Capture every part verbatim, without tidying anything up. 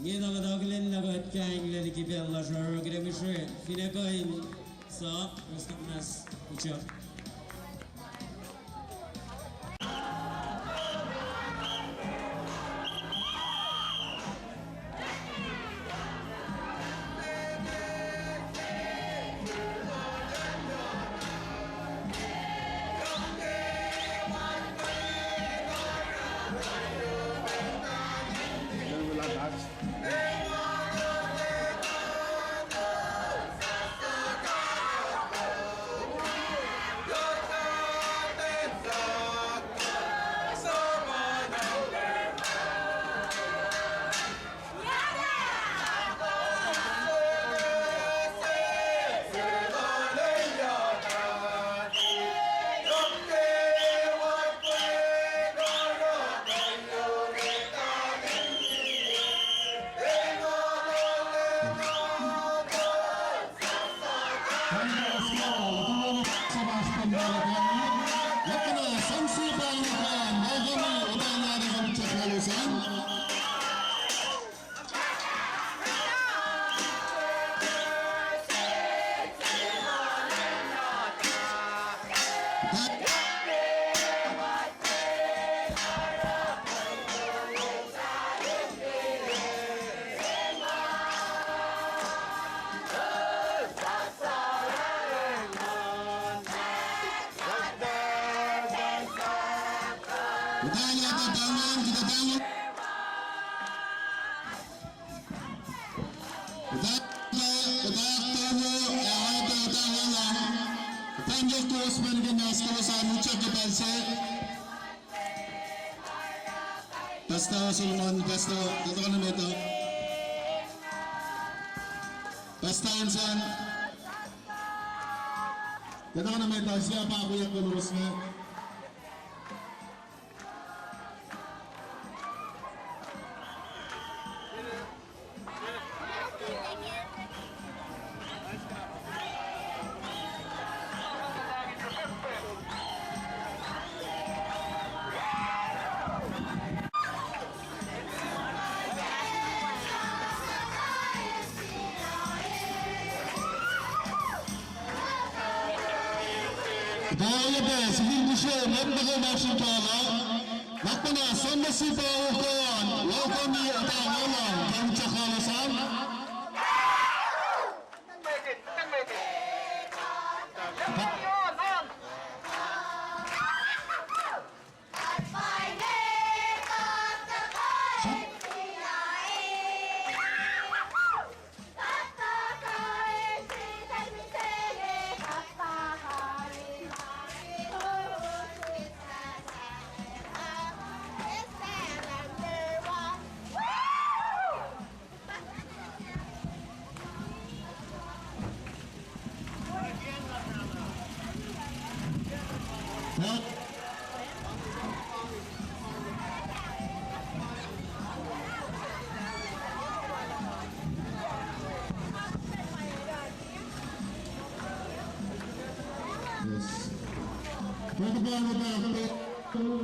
Nge na kuht akihlen na kuht kainglac liki pacl lasr oruh kuht ac mihsre, finne kuh in sa, rest of us, kuchok. Pastor Solomon, Pastor, kuht ac nuh met uh. Pastor Anson, kuht ac nuh met uh, sie pa kuyak kolos me. Paul Lopez, Wilbur Shaw, Mom Bako Marshall Kala, Makmana, Son Masipa Okon, welcome you, Otaola, Kevin Chakala Sam. Yes. Pwacye, pwacye, pwacye.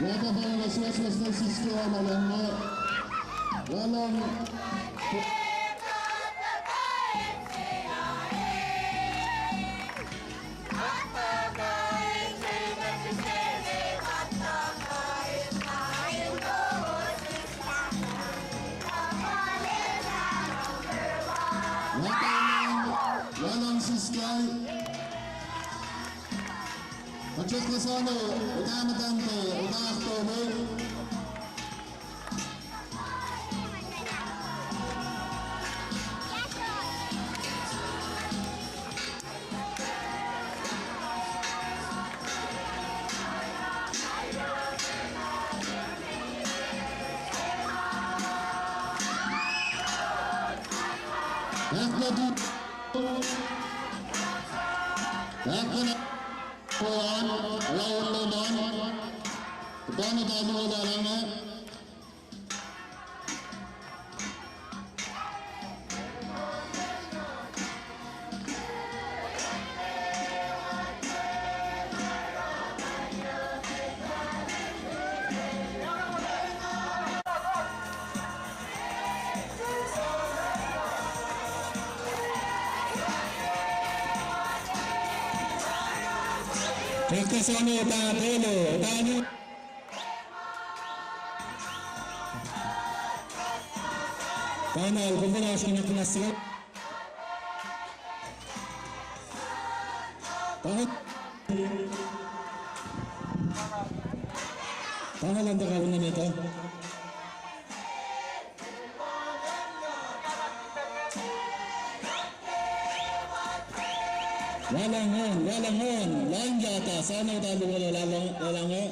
Wata pala suwasuwas na siske wala lang ma. Wala lang. Wata lang, wala lang siske. Ajak na sano, uta matan to, uta ahto mo. Ahkna tu. Ahkna. Koan, laun leman. Koan tamu lalang. Ekta sano ta telo, tani. Tanal, kom pun oasr kena kena sila. Tanal. Tanal an taka wona meta. Lalangon, lalangon, lang yata, sana ta luo lalang, lalangon.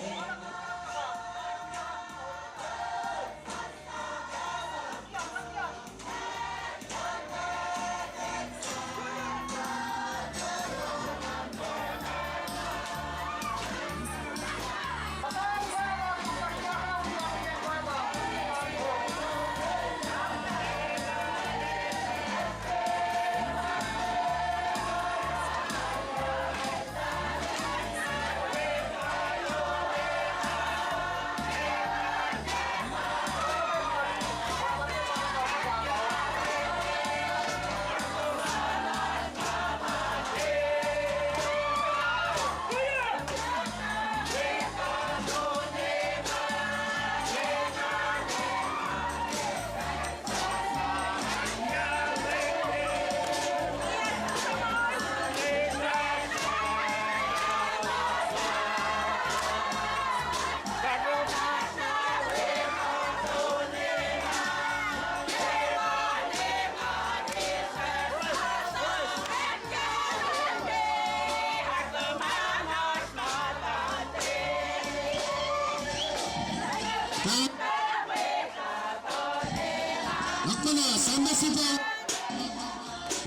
Akmana, sanda sita.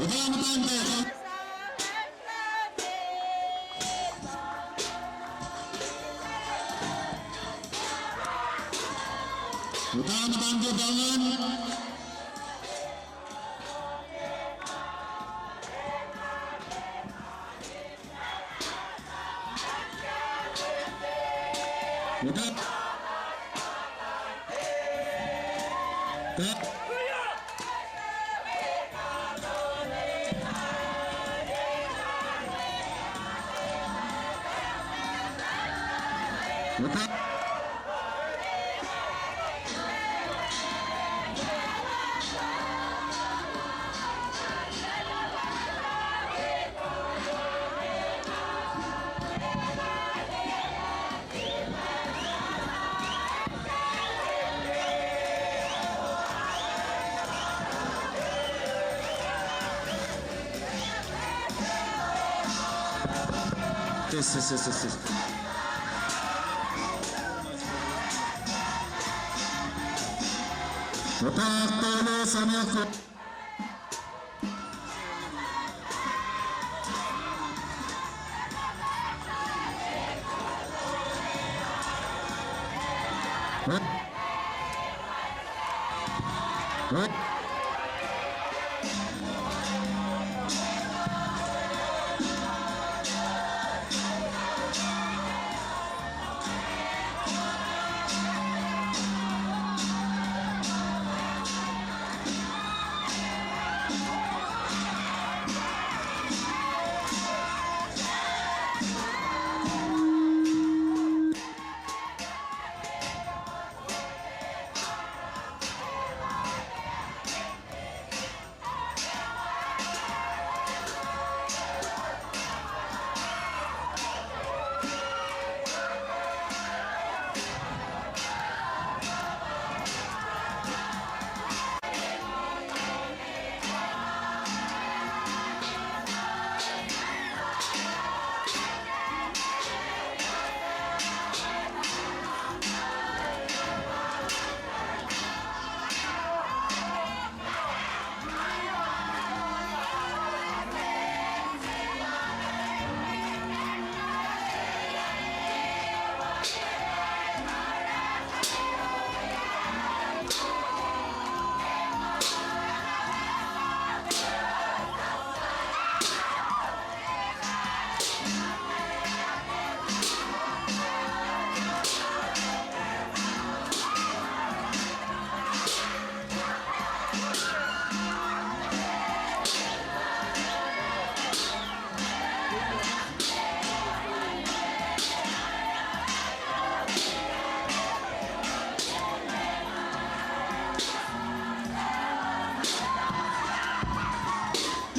Uta mutan te. Uta mutan te bangan. Yes, yes, yes, yes, yes. Otak tolo sanak.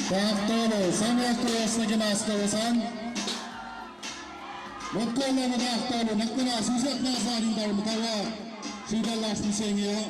Tahk tolu, sang ahkos nuh ke mas tolu an. Motko lah tahk tolu, nuhnak muhnahs, usot na sa in tari muhtawa, sritacl lasr mihsenge uh.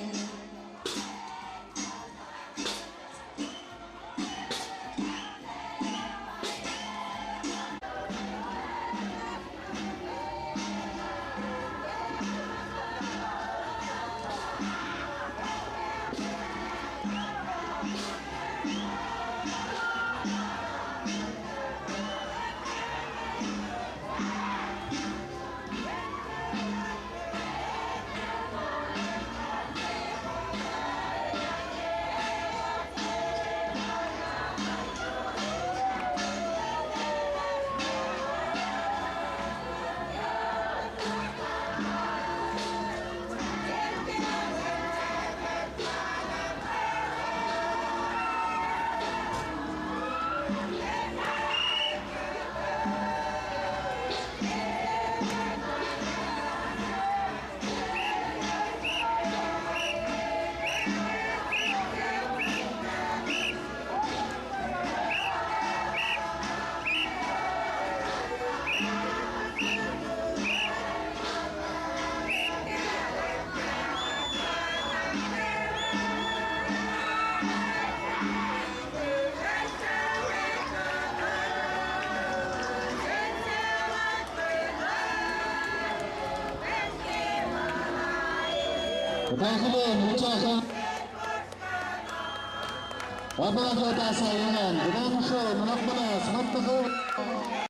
Kuht akihlen, kuht akihlen. Pahpah kuht ahsor ingacn, kuht in sro, nuhnak muhnahs, nuhnak muhnahs.